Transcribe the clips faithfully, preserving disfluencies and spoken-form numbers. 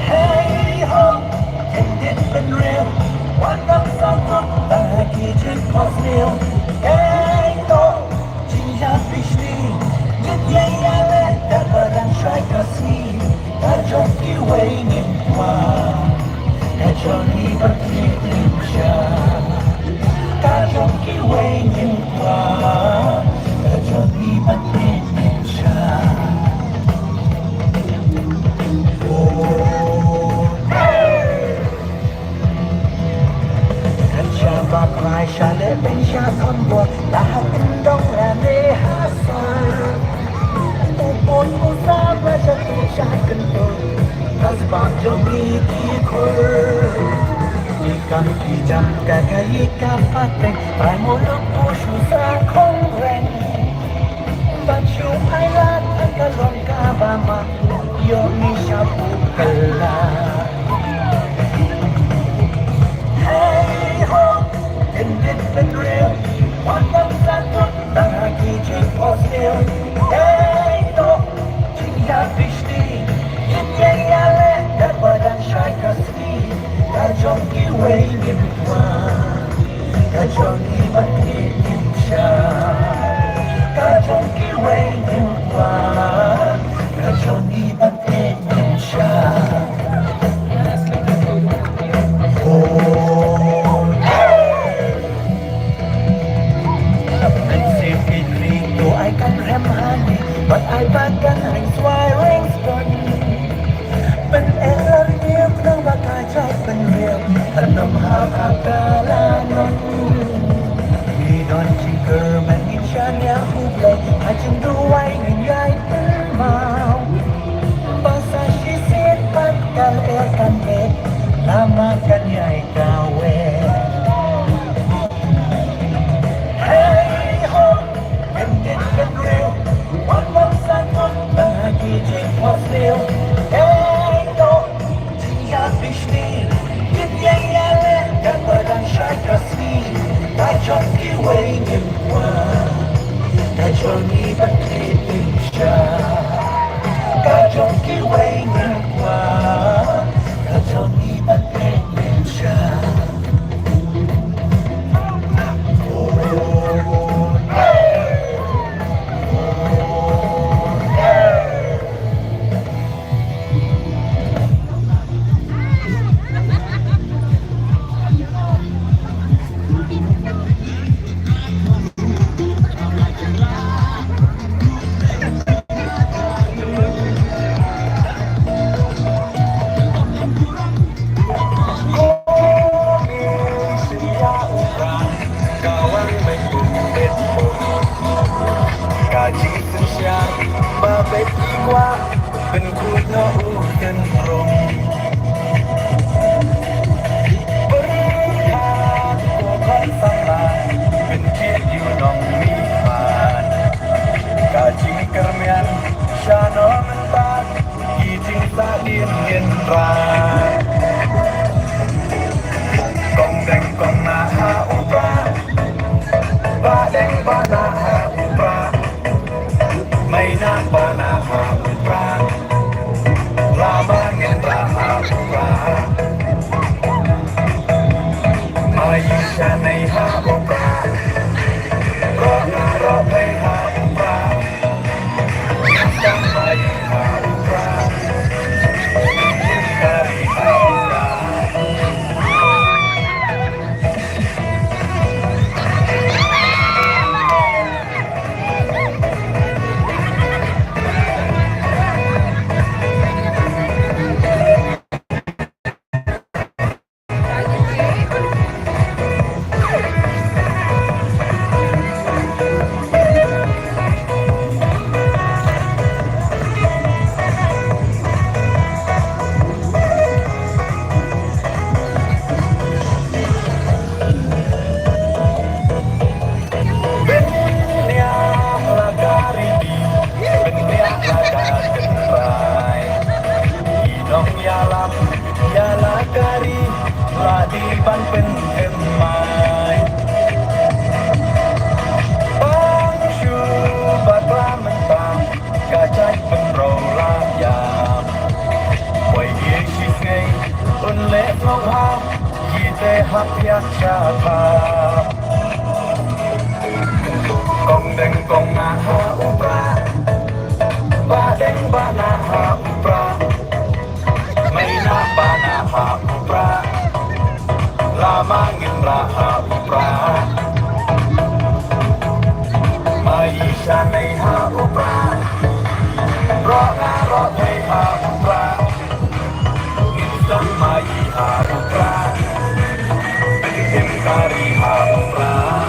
Hey ho, kan dit bynriew, wat nang sangkut bagi jingpos liw. Hey ho, jingïapishni, jingïaleh, da ba dang shai ka sngi. Ka jong kiwei ngim kwah, ka jong ngi ba ngim sha. Ka jong kiwei ngim kwah, ka jong ngi ba ngim sha. Kan sha ba khlaiñ sha leh beiñ sha kham bor, la ha kyndong lane ha sor. U bun u sam la sha tu sha kyntur, ka spah jong ngi ki khur. Ki kam ki jam ka kali ka pateng, bai mo luk u shu sa khong reng. Ban shu ai lad tang ka long kaba ma, ïoh ngi sha u kylla. Hey ho, kyndit bynriew, wat nang sangkut bagi jingpos liw. Hey ho, jingïapishni, jingïaleh, da ba dang shai ka sngi. Ka jong kiwei ngim kwah, ka jong ngi ba ngim sha. Ka jong kiwei ngim kwah, ka jong ngi ba ngim sha. Oh, hey! Mynsiem Kynrih to ai kan rem ha ngi, bad ai ba kan hynrei swai reng ston. Pyneh lar ngi khnang ba ka jait bynriew kan ym hap ha ka la non. Ngi don jingkyrmen ngin shaniah U Blei, ha jingduwai ngin ïai kynmaw. Ba sa shisien pat ka lyer kan leh, lama kan ïai kaweh. Hey ho, kyndit bynriew, wat nang sangkut bagi jingpos liw. Hey ho, jingïapishni, jingïaleh, da ba dang shai ka sngi. Ka jong kiwei ngim kwah, ka jong ngi ba ngim sha. Ka jong kiwei ngim kwah, ka jong ngi ba ngim sha. Ka jingsynshar ba beit ki kwah pynkut noh u kynrong. Byrkhat ko khon samla pynkit ïa u nongmihpat. Ka jingkyrmen shano mynta ki jingsahdien ngin rah. Kong deng kong nah ha u bah, bah deng bah nah ha u bah. Bana ha u Prah, la ma ngin rah ha u Prah. Ma i shanei ha u Prah, roh nga roh pei ha u Prah. Tang ma i ha u Prah, kari ha u Prah. Bniah la ka ri, bniah la ka tynrai. Ki nongïalam ïa la ka ri la dei ban pynthymmai. Bang shu bakla mynta ka jait pynroi la ïap. Poi ïa shisngi un leh sngewbha, ki te hap ïa sha kha. Kong Deng kong Nah ha u Prah, Bah Deng Bah Nah ha u Prah, Mei Nah Bah Nah ha u Prah, la ma ngin rah ha u Prah. Ma i shanei ha u Prah, roh nga roh pei ha u Prah. Ngin sdang ma i ha u Prah, ngin kari ha u Prah.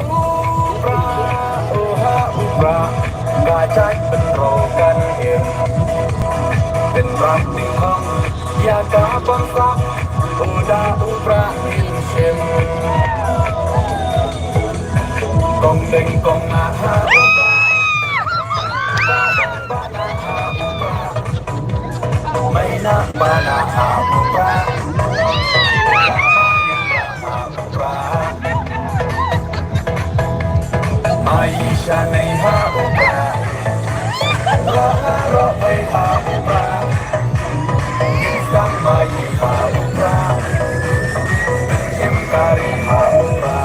U Prah, u ha u Prah, ka jait pynroi kan im. Pynrap nyngkong ïa ka bamsap, u da u Prah ngin shim. Kong Deng kong Nah ha u Prah, Bah Deng Bah Nah ha u Prah, Mei Nah Bah Nah ha u Prah. Prah. Ma i shanei ha u Prah, roh nga roh pei ha u Prah. Ngin sdang ma i ha u Prah, ngin kari ha u Prah.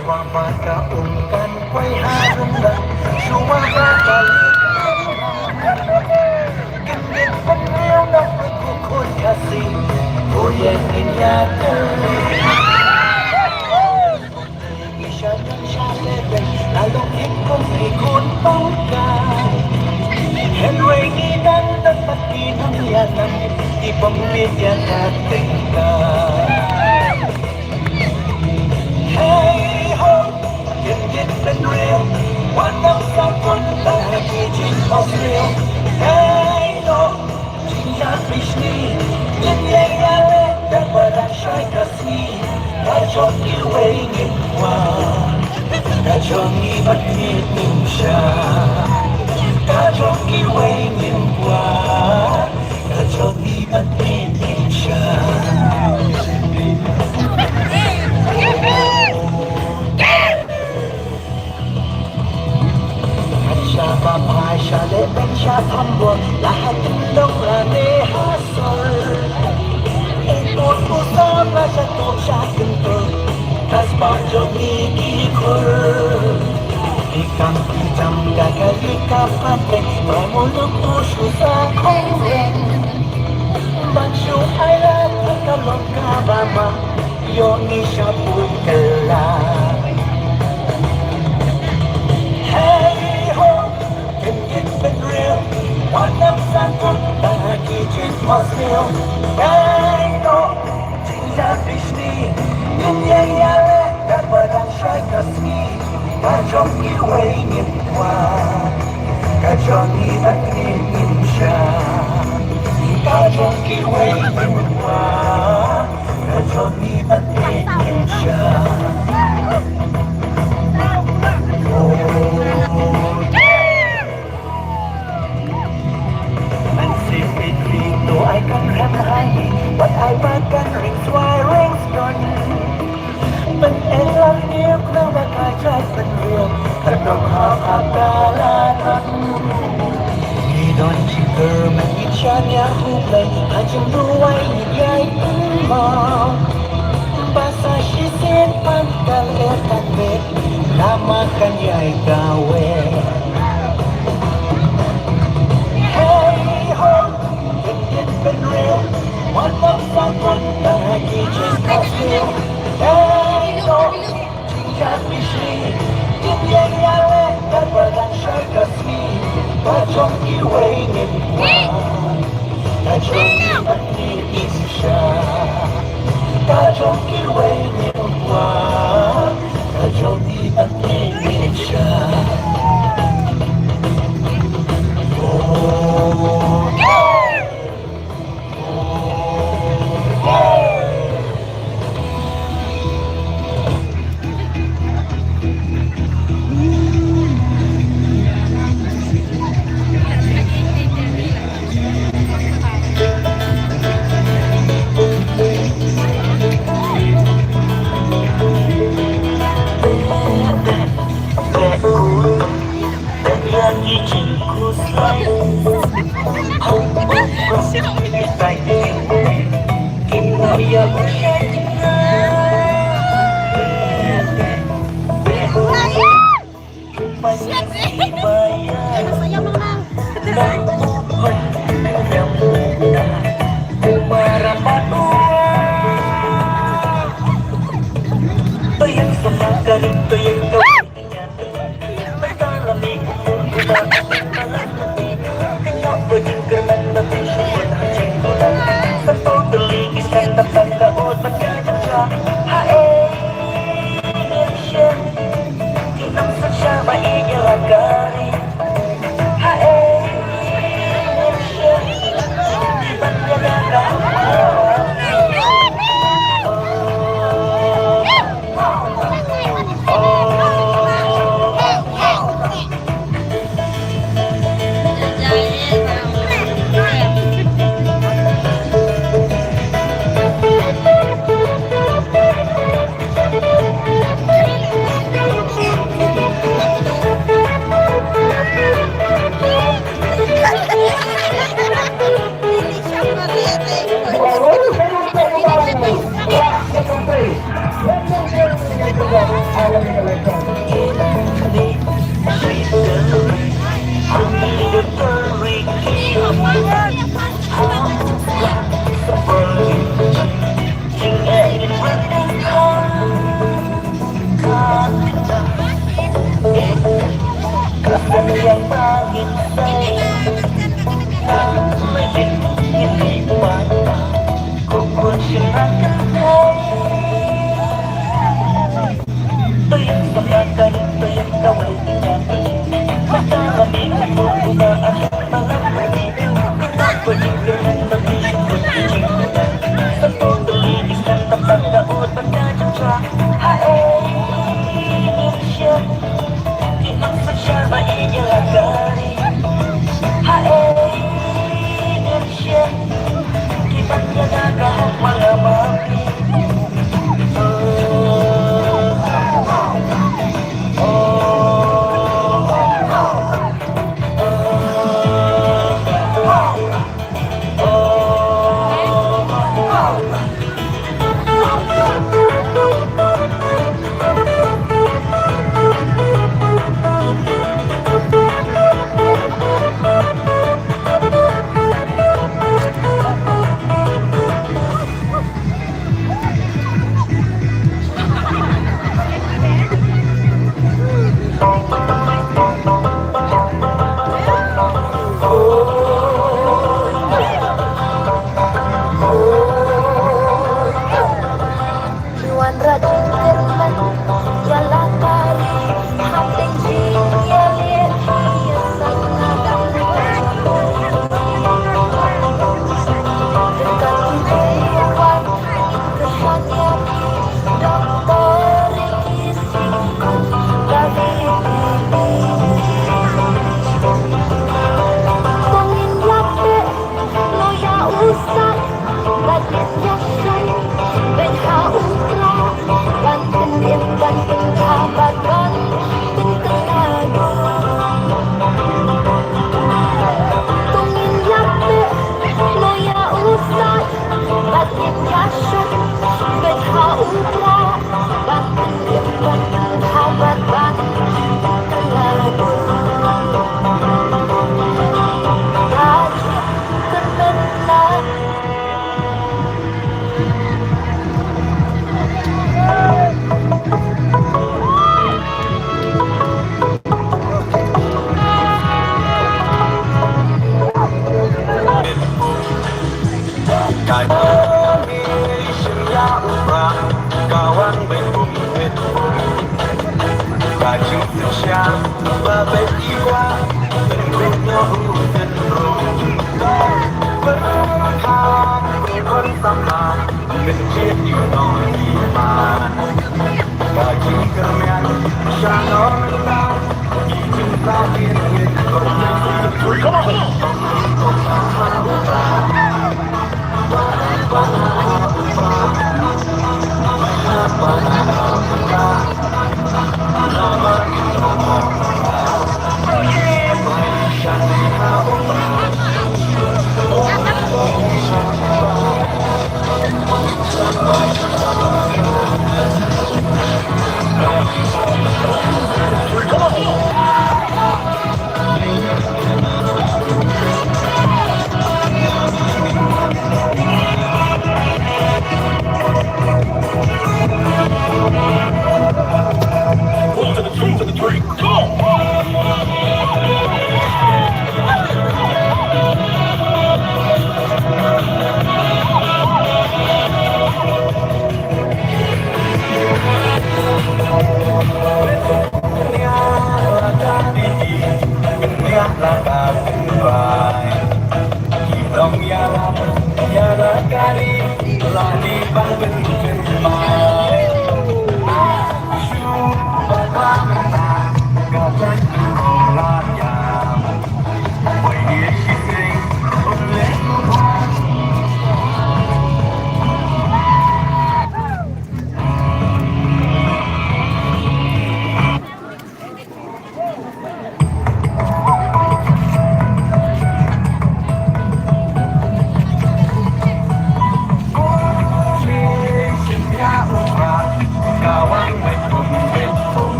Shuwa ba ka um kan poi harum da, shuwa ba ka lut kan ïeng pynïaw na pyrkhat khun Khasi. Ko ïeng ngin ïa kylli. Ngi sha ïeng sha lehbeiñ la long hip kum ki khun pangkai. Hynrei ngi dang dang bad ki nongïalam ki bym mih ïa ka tyngka. Jong kiwei ngim kwah, ka jong ngi bad ngi ngim shah. Ka jong kiwei ngim kwah, ka jong ngi bad ngi ngim shah. Sha ba phai sha leh peng sha thambor la ha kyndong la ne ha sor. Ito tu sa la sha tu sha kyntur. Ka spah jong ngi ki khur. Ki kam ki jam ka ka ki ka pat peng. Ba muluk tu shu sa khong reng. Ban shu ai la ka long ka ba ma. Ïoh ngi sha pun kylla. Hey ho, kin kin pynriew, wat nang sangkut, tang ha ki jingphohsniew. Dei noh, jingïaid bishni, ngin ïeng ïaleh, katba dang shai ka sngi. Ka jong kiwei ngim kwah, ka jong ngi bad ngi ngim shah. Ka jong kiwei ngim kwah, ka jong ngi bad ngi ngim shah. Mynsiem Idri to ai kan rem ha ngi, wat ai ba kan ring swai ring ston. Pyneh lang ïa u khnang ba ka jai pynriew, ka dong ha ka la don. Ngi don jingkyrmen ngi shaniah ïa U Blei, ha jingduwai ngi ïai kynmaw. Ba sa shisien pan ka lyer kan bit, namar kan ïai kaweh. Hey ho, kin kin pynriew, wat nang sangkut, tang ha ki jingphohsniew. Dei noh, jingïaid bishni, ngin ïeng ïaleh, katba dang shai ka sngi. Ka jong kiwei ngim kwah, ka jong ngi bad ngi ngim shah. Ka jong kiwei ngim kwah, ka jong ngi bad ngi ngim shah. Oh, oh, oh.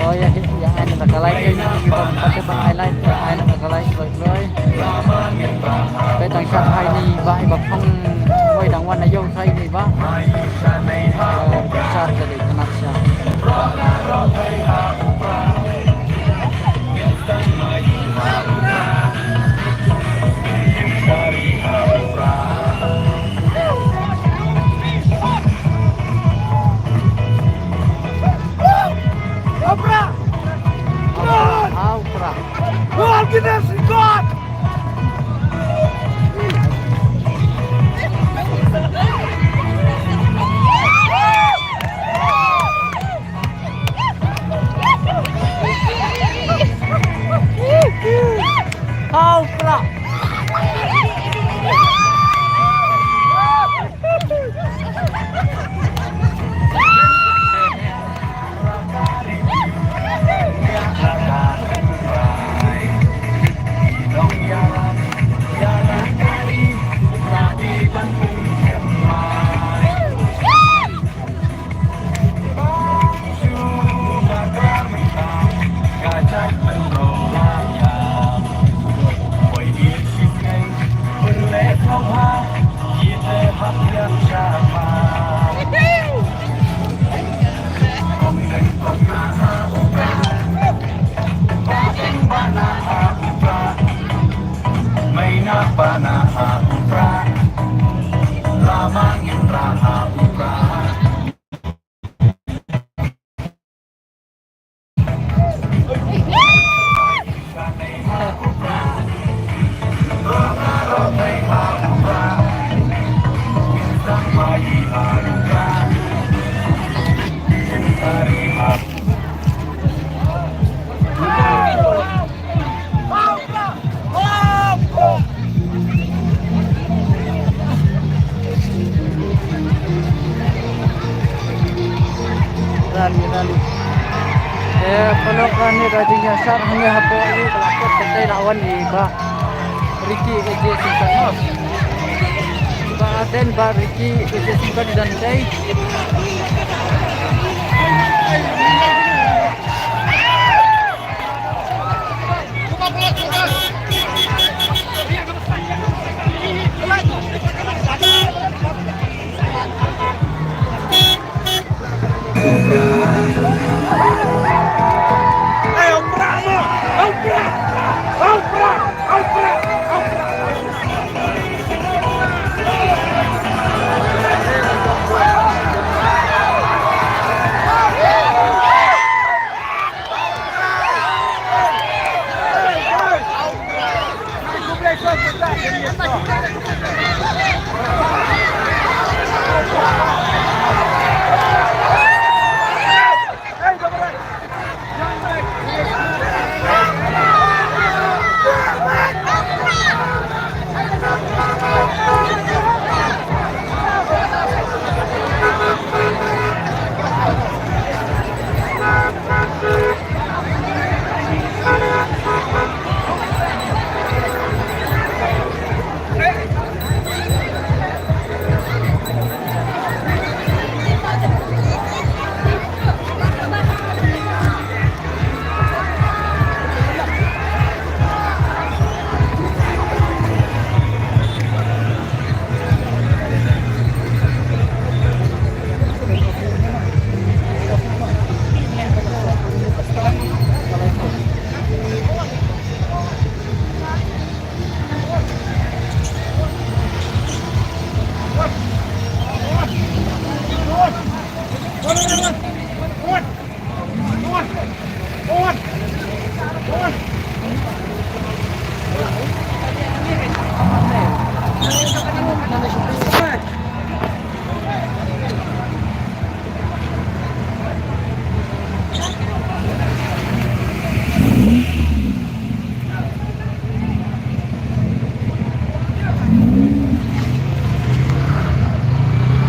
Oh, ïa, ïa, ai na ka like, ïa, ïa, ïa, ïa, ai na ka like, like, like. Peit tang shap hai ni, ba, ba phong, wei dang wan na ïew, Hai ni ba. Sar jadi kena siang. Opera! God! Opera! Lord, give us God! Opera! Rally, rally. Eh, pynlong kane ka jingïasah hangne hapoh ïa ka la kot katai la wan ïa ka Ricky A J Singson. Ba Aden ba Ricky A J Singson dan tai.